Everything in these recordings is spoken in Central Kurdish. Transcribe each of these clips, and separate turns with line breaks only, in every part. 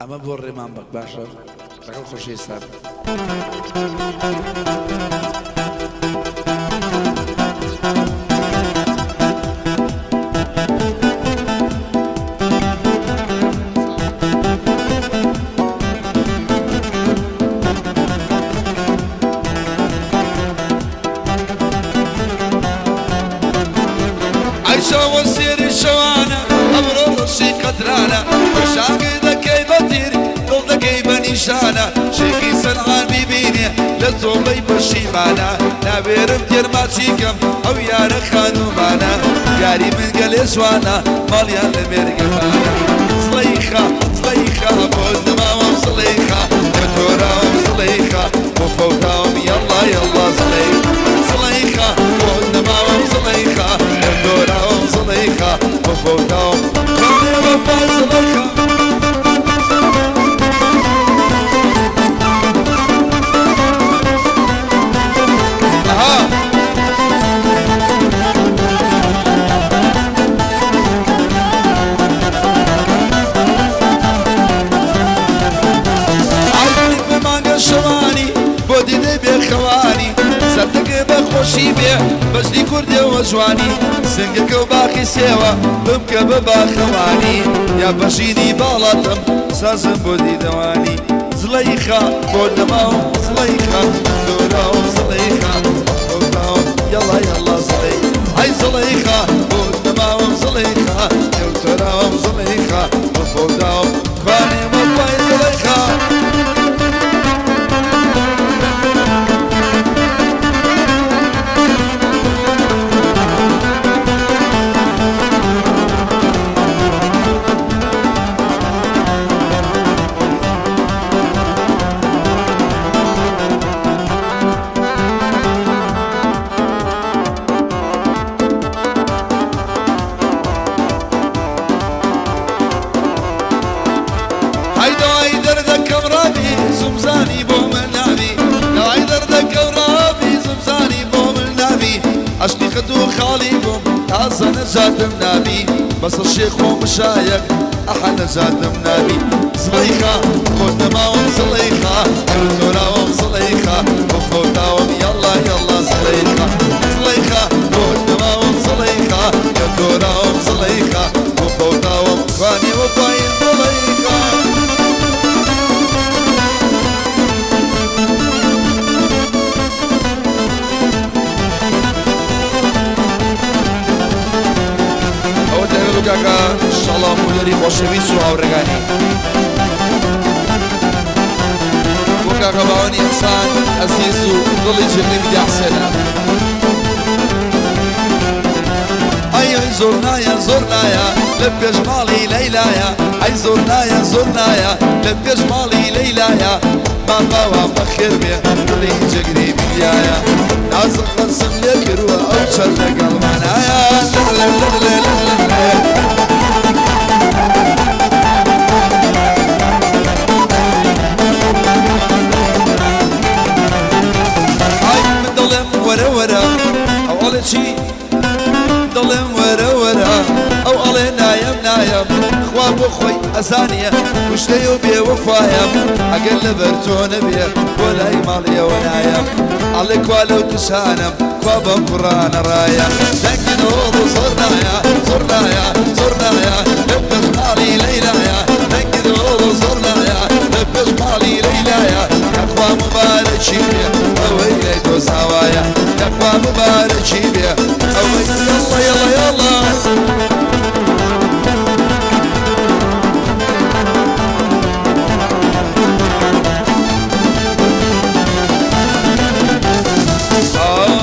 ئەمە بۆ ڕێمان بەک باشە لەگەڵ خۆشەویستان.
ئەی شەوە سێری شەوانە ئەمڕۆ ڕەشی قەترانە شاگر دەکەی بە تیر دڵ دەکەی بە نیشانە شێخی سەنعان بیبینێ لە زۆڵەی پەشیمانە ناوێرم تێر ماچی کەم ئەو یارە خانومانە یاری من گەلێ جوانە ماڵیان لە مێرگەمانە زڵەیخا زڵەیخا بۆ نەماوم زڵەیخا بە تۆراوم زڵەیخا بۆ فەوتاوم یەڵڵا یەڵڵا زڵەیخا زڵەیخا بۆ نەماوم زڵەیخا بە تۆراوم زڵەیخا بۆ فەوتاوم خانێ وەفای زڵەیخا. ئەها. ئای بە مانگە شەوانی بۆ دیدەی بێخەوانی سەرتەکە بە خۆشی بێ بەجلی کوردەوە جوانی سنگەکە و باقی سێوە بمکە بە باخەوانی یا بەژینی باڵاتم سازم بۆ دیدەوانی زڵەیخا بۆ نەماوم زڵەیخا دۆراوم زڵەیخا فەوتاوم یەڵا یەڵا زڵەی ئەی زڵەیخا بۆ نەماوم زڵەیخا کەوتۆراوم زڵەیخا بۆ فەوتاوم کوانێ وەفای زڵەیخا. ئەی دەوای دەردەکەم ڕابی زومزانی بۆ من نابی دەوای دەردەکەم ڕابی زومزانی بۆ من نابی عەشقی خەت و خاڵی بووم تازە نەجاتم نابی بەسە شێخ و مشایەک ئەحە نەجاتم نابی زڵەیخا خۆت نەماوم زڵەیخا کەوتۆراوم زڵەیخا بۆ فەوتاوم یەڵڵا یەڵڵا زڵەیخا زڵەیخا خۆت نەماوم زڵەیخا کەوتۆراوم زڵەیخا بۆ فەوتاوم کوانێ وەفای زڵەیخا.
ئەوە تایبەت بۆ کاکە شاڵاو مولەری خۆشەویست و هاوڕێکانی بۆ کاکە باوەنی ئیحسان ئەزیز و دڵی جێگری میدیا حسێنە.
ئەی ئەی زۆر نایە زۆر نایە لە پێش ماڵی لەیلایە ئەی زۆر نایە زۆر نایە لە پێش ماڵی لەیلایە مام باوان بەخێر بێ دڵی جێگری میدیایە نازم قەرزم لێ کردووە ئەو چەند لەگەڵمانایە لە لە لە لە لە لە. ئای من دەڵێم وەرە وەرە ئەو ئەڵێ چی؟ دەڵێم وەرە وەرە ئەو ئەڵێ نایەم نایەم خوا بۆ خۆی ئەزانیە کوشتەی و بێوەفایەم ئەگەر لەبەر تۆ نەبێ بۆ لای ماڵیەوە نایەم ئەڵێ کوا لەو کچانەم کوا بەم کوڕانە ڕایە دەنگی دۆڵ و زۆرنایە زۆرنایە زۆرنایە لە پێش ماڵی لەیلایە دەنگی دۆڵ و زۆرنایە لە پێش ماڵی لەیلایە یاخوا مبارەکی بێ ئەوەی لای تۆ زاوایە یاخوا مبارەکی بێ ئەوەی یەڵڵا یەڵڵا یەڵڵا. ئای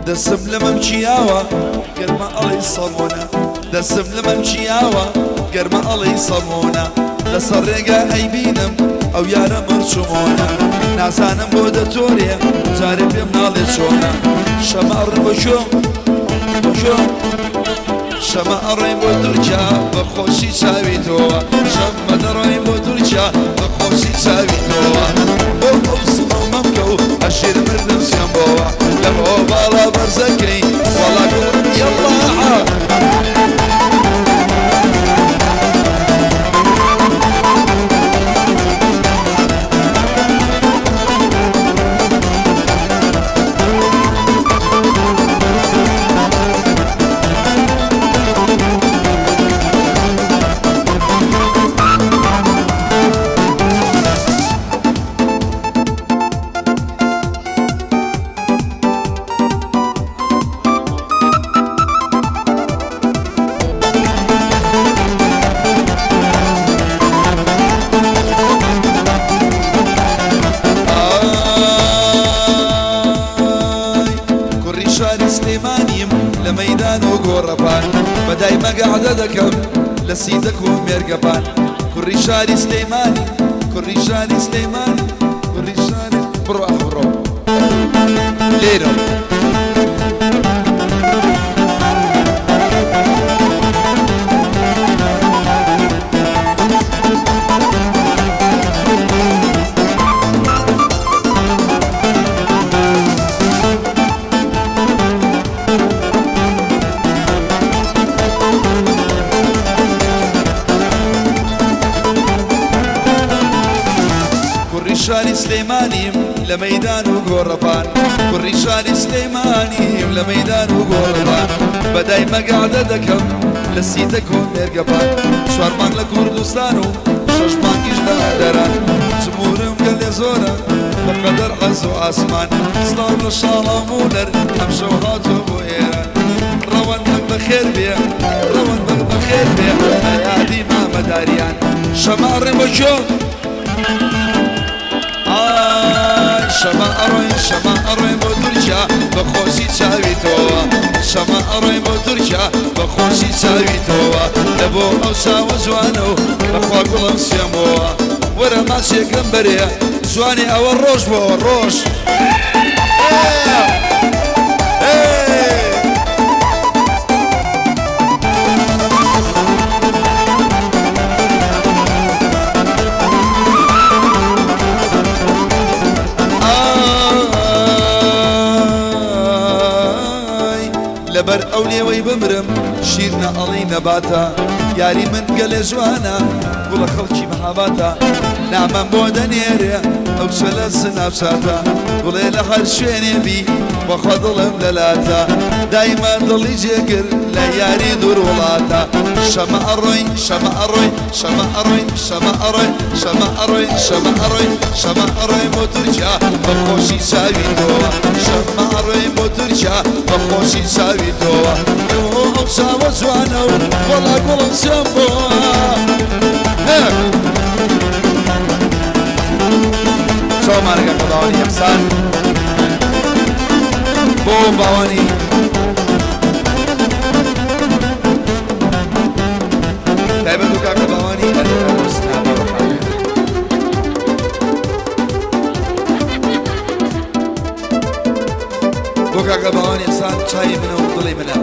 دەسم لە مەمکی یاوە گەرمە ئەڵێی سەمۆنە دەسم لە مەمکی یاوە گەرمە ئەڵێی سەمۆنە لەسەر ڕێگا ئەیبینم ئەو یارە مەرچومۆنە نازانم بۆ دەتۆرێ جارێ پێم ناڵێ چۆنە شەمە ئەڕۆین بۆ کوێ بۆ کوێ شەمە ئەڕۆین بۆ تورکیا بە خۆشی چاوی تۆوە شەمە دەڕۆین بۆ تورکیا بە خۆشی چاوی تۆوە بۆ ئەو سمە و مەمکە و ئەشیر مردم سوێن بۆوە لەبۆ باڵا بەرزەکەی وەڵا گوڵم یەڵڵا. دەکەم لە سیدەک و مێرگەپان. کوڕی شاری سلەیمانی، کوڕی شاری سلەیمانی، کوڕی شاری بڕۆ ئەخ بڕۆ لێرە. کوڕی شاری سلەیمانیم لە مەیدان و گۆڕەپان، کوڕی شاری سلەیمانیم لە مەیدان و گۆڕەپان. بەدای مەگەعدە دەکەم لە سیتەک و مێرگەپان. چوار مانگ لە کوردستان و شەش مانگیش لە هەندەران. جمهورم گەلێ زۆرە بەقەدەر عەرز و ئاسمان. سڵاو لە شاڵاو مولەر ئەمشەو هاتووە بۆ ئێران. ڕەوەند بەگ بەخێر بێ، ڕەوەند بەگ بەخێر بێ، بە یادی مامەداریان. شەمە ئەڕێم بۆ کوێ؟ ئای شەمە ئەڕۆین، شەمە ئەڕۆین بۆ تورکیا بە خۆشی چاوی تۆوە. شەمە ئەڕۆین بۆ تورکیا بە خۆشی چاوی تۆوە. لە بۆ ئەو چاوە جوانە و بەخوا گوڵم سوێمەوە. وەرە ماچێکم بەرێ جوانی ئەوە ڕۆژ بۆ ڕۆژ. ئای لەبەر ئەو لێوەی بمرم شیرنە ئەڵی نەباتە. یاری من گەلێ جوانە گوڵە خەڵکی مەهاباتە. نامەم بۆ دەنێرێ ئەو چەلە سناپچاتە. گوڵێ لە هەر شوێنێ بی بەخوا دڵم لەلاتە. دایمە دڵی جێگر لە یاری دوور وڵاتە. شەمە ئەڕۆین، شەمە ئەڕۆین، شەمە ئەڕۆین، شەمە ئەڕۆین، شەمە ئەڕۆین، شەمە ئەڕۆین، شەمە ئەڕۆین بۆ تورکیا بە خۆشی چاوی تۆوە. شەمە ئەڕۆین بۆ تورکیا بە خۆشی چاوی تۆوە. ئەو چاوە جوانە و وەڵا گوڵم سوێم بۆوە. چاومانەکە کە باوانی ئیحسان بۆ باوانی تایبەت و کاکە باوانی بۆ کاکە باوانی ئیحسان چای منە و دڵی منە.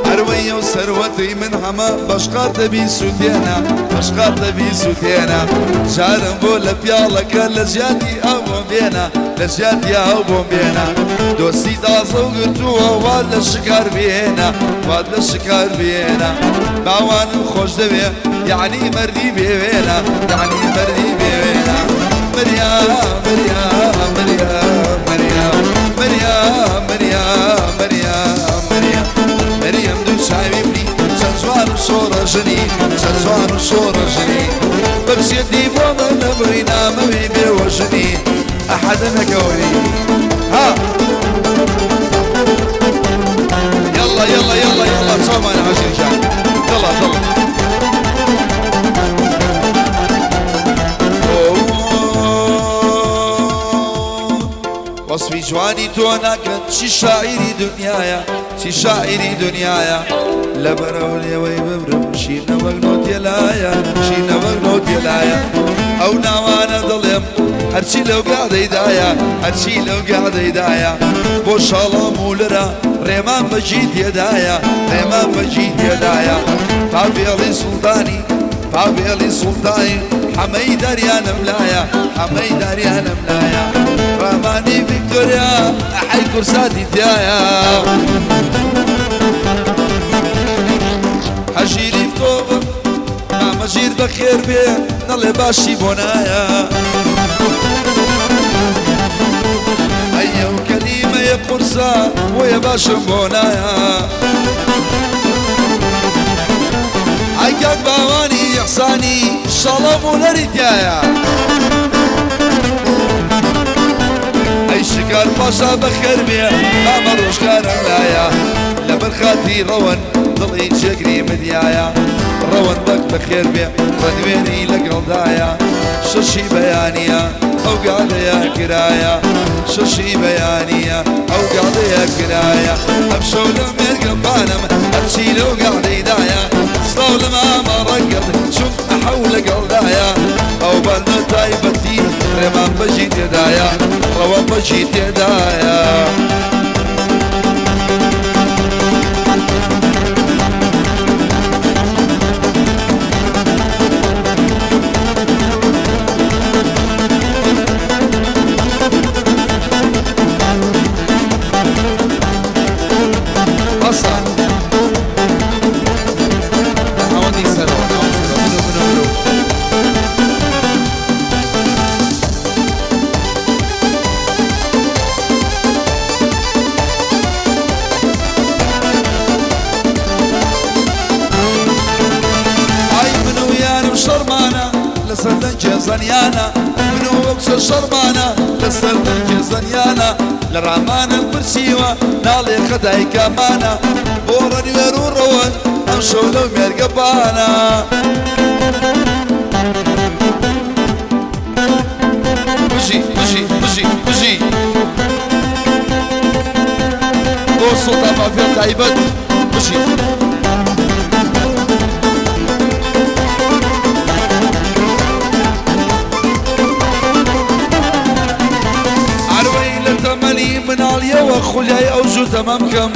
هەروەیە و سەروەتی من هەمە بەشقار دەبی سووتێنە، بەشقار دەبی سووتێنە. جارم بۆ لە پیاڵەکە لە جیاتی ئاو بۆم بێنە، لە جیاتی ئاو بۆم بێنە. دۆستی تازە و گرتووە وات لە شکار بێنە، وات لە شکار بێنە. باوانم خۆش دەوێ یعنی مەردی بێوێنە، یعنی مەردی بێوێنە. مریا مریا مریا مریا مریا مریا مریا مریا مریم دوو چاوی منی چەند جوان و شۆڕەژنی، چەند جوان و شۆڕەژنی. بەبچێتی بۆ من نەبڕی نامەوی بێوەژنی. ئەحەدە نەکەوەری ها. يلا يلا يلا يلا چاومانە هەژیر گیان. دڵە دڵ. وەسفی جوانی تۆ ناکەن چی شاعیری دنیایە، چی شاعیری دنیایە. لەبەرەوە لێوەی بمرم شیرنە وەک نۆتێلایە، شیرنە وەک نۆتێلایە. ئەو ناوانە دڵێم هەرچی لەو گادەیدایە، هەرچی لەو گادەیدایە. بۆ شاڵام و لرە ڕێمان بەجی تێدایە، ڕێمان بەجی تێدایە. پاڤێڵی سوڵتانی، پاڤێڵی سوڵتانی، حەمەی داریانم لایە، حەمەی داریانم لایە. ڕامانی ڤیکتۆریا ئەحەی کورساتی تایە. هەژیری تۆ مامەژیر بەخێر بێ نەڵێ باشی بۆ نایە. ئەی ئەو کەلیمەیە قورسە بۆیە باشم بۆ نایە. ئای کاک باوانی ئیحسانی شەڵەم و لەری تایە. ئەی شکار پاشا بەخێر بێ مامە ڕۆژگارم لایە. لەبەر خاتری ڕەوەند دڵی جێگری مدیایە. ڕەوەند بەگ بەخێر بێ ڕەنوێنی لەگەڵدایە. شەشی بەیانیە ئەو گاڵەیە کرایە شەشی بەیانیە ئەو گاڵەیە کرایە ئەمشەو لە مێرگەپانم هەرچی لەو گاڵەیدایە سڵاو لە مامە ڕەگەڵ چون ئەحەو لەگەڵدایە ئەو بەندە تایبەتی ڕێمان بەژی تێدایە ڕەوە بەژی تێدایە. بەسە ئەوەندی سەرەوە ناوەندی سەرەوە منو منو منو. ئای من و یارم شەڕمانە لەسەر دەنگێ زەنیانە من و ئەو کچە شەڕمانە لەسەر دەنگێ زەنیانە لە ڕامانم پرسیوە ناڵێ خەتای کامانە بۆ ڕەنوێر و ڕەوەند ئەمشەو لەو مێرگەپانە. بژی بژی بژی بژی بۆ سوڵتان مافیا تایبەت بژی. عەروەی لە تەمەنی مناڵیەوە خولیای ئەو جووتە مەمکەم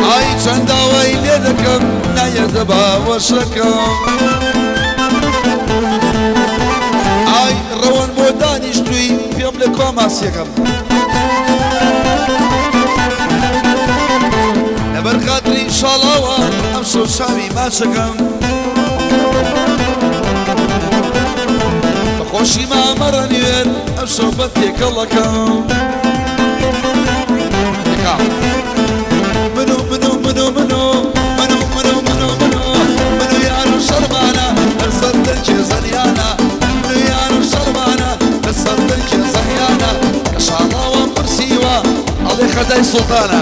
ئای چەند داوای لێ دەکەم نایەتە باوەشەکەم ئای ڕەوەن بۆ دانیشتووی پێم لە کوا ماسیەکەم لەبەر خاتری شاڵاوە ئەمشەو چاوی ماچەکەم بە خۆشی مامە ڕەنوێر ئەمشەو بە تێکەڵەکەم. منو منو منو منو منو منو منو منو منو یارم شەڕمانە لەسەر دەنگێ زەنیانە منو یارم شەڕمانە لەسەر دەنگێ زەنیانە کە شاڵاوەم پرسیوە ئەڵێ خەتای سوڵتانە.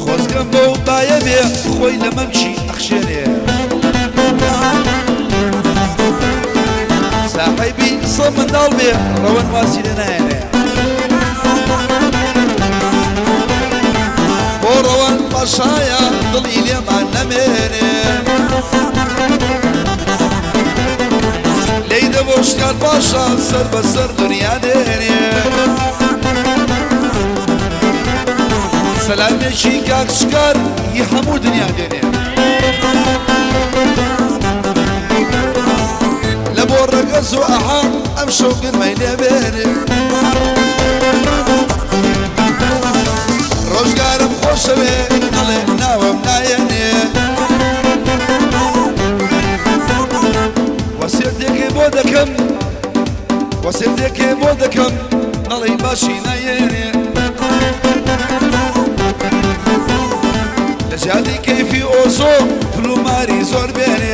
خۆزگەم بەو بایە بێ خۆی لە مەمکی ئەخشێنێ ساحێبی سە منداڵ بێ ڕەوەن وازی لێ نایەنێ بۆ ڕەوەن پاشایە دڵی لێمان نەمێنێ لێی دەبۆ شکار پاشا سەر بەسەر دنیا دێنێ سەلامێکی کاک شکار هی هەموو دنیا دێنێ لە بۆ ڕەگەز و ئەها ئەمشەو گرمەی لێ بێنێ ڕۆژگارم خۆشەوێ ئەڵێ ناوم نایەنێ وەسێتێکی بۆ دەکەم وەسێتێکی بۆ دەکەم نەڵێی باشی نایەنێ لە جیاتی کەیفی ئۆزۆ پلوماری زۆر بێنێ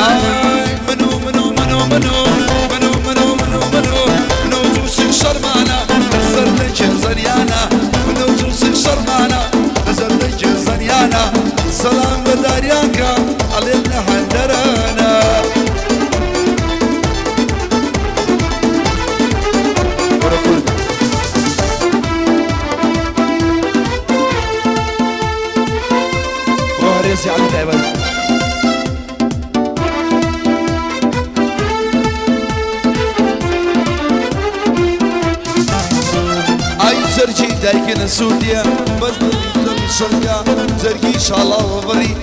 ئای منو منو منو منو منو منو منو منو منو جوشک شەرمانە لەسەر دەنگێ زەنیانە منو جوشک شەرمانە لەسەر دەنگێ زەنیانە سەلام بە داریانکە ئەڵێ لە هەندەرانە. وەرە کورد بۆ هەرێزی عەلی تایبەت. ئای جەرگی دایکە نەسوودیە بەس دڵی دڵی شەڕکە جەرگی شاڵاوە بڕی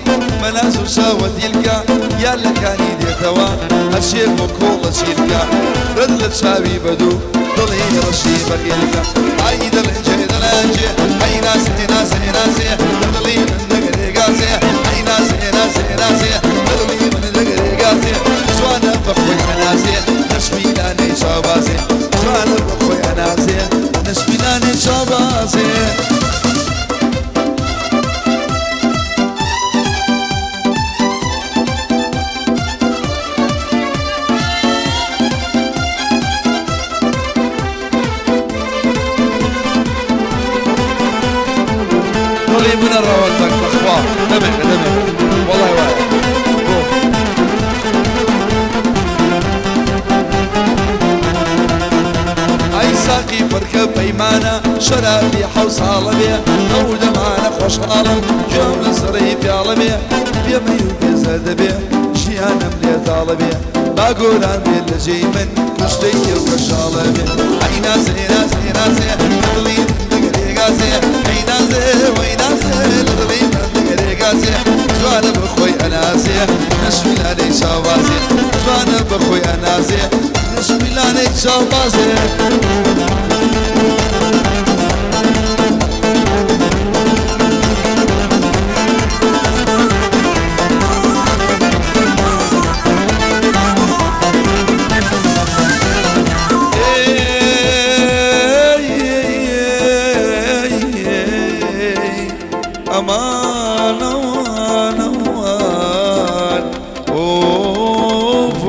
مەناز و شاوە دیلکە یان لە کانی دێتەوە هەشێ بۆ کۆڵە چیلکە ڕەت لە چاوی بەدوو دڵی ڕەشی بەخیلکە ئای دڵنجێ دڵنجێ ئەی ناسێ ناسێ ناسێ دڵی من دەگرێ گازێ ئەی ناسێ ناسێ. نازێ نازێ دڵی من دەگرێ گازێ جوانە بە خۆی ئەنازێ نەشمیلانەی چاوبازێ جوانە بە خۆی ئەنازێ نەشمیلانەی چاوبازێ. دڵی منە ڕەوەندەک بەخوا دەمێکە دەمێکە وەڵای وایە بۆ ئەی ساقی پڕکە پەیمانە شەرابی حەو ساڵە بێ ئەو دەمانە خۆشحاڵم گوێم لە سەرەی پیاڵە بێ بێمەی و بێزەردە بێ ژیانم لێ تاڵە بێ با گۆران بێ لە جێی من کوشتەی تێو کەشاڵە بێ ئەی نازێ نازێ نازێ دڵی من دەگرێ گازێ ئەی نازێ وەی نازێ لە دڵی من دەگرێ گازێ جوانە بە خۆی ئەنازێ نەشمیلانەی چاوبازێ جوانە بە خۆی ئەنازێ نەشمیلانەی چاوبازێ. ئەمان ئەمان ئەمان ئۆف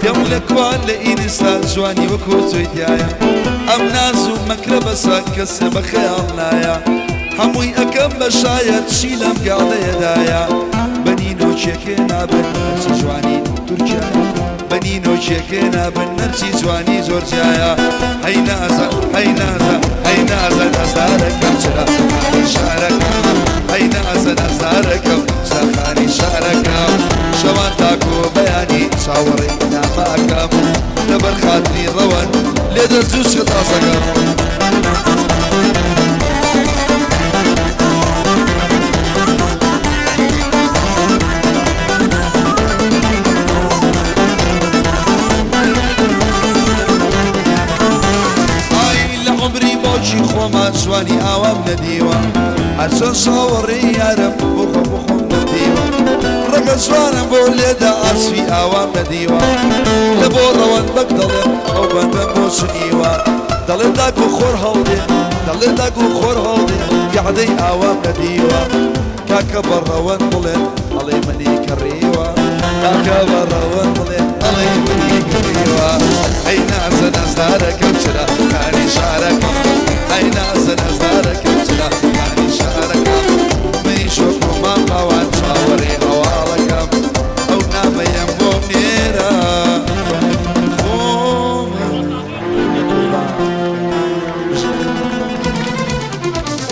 پێم لە کوا لە ئینسان جوانی وەکۆ تۆی تایە ئەم ناز و مەکرە بەسە کەسێ بە خەیاڵ نایە هەمووی ئەکەم بە شایەت چی لەم گاڵەیەدایە بەنی نۆکێکێ نابن هەرچی جوانی تورکیایە بەنی نۆکێکێ نابن هەرچی جوانی جۆرجیایە هەی نازە هەی نازە هەی نازە نازارەکەم چراخانی شارەکەم هەی نازە نازارەکەم چراخانی شارەکەم شەوان تاکۆ بەیانی چاوەڕێی نامەکەم لەبەر خاتری ڕەوەن لێ دەرچوو چکە تازەکەم. ئای لە عومری باوکی خۆمان جوانی ئاوام نەدیوە هەرچەند چاوەڕێی یارم بۆ خۆم بۆ خۆم نەمدیوە ڕەگە جوانم بۆ لێدا ئاسفی ئاوام نەدیوە لە بۆ ڕەوەند بەگ دەڵێم ئەو بەندەم بۆ چنیوە دەڵێ داک و خۆر هەڵدێ دەڵێ داک و خۆر هەڵدێ گەعدەی ئاوام نەدیوە کاکە بە ڕەوەند بڵێن ئەڵێ منی کڕیوە کاکە بە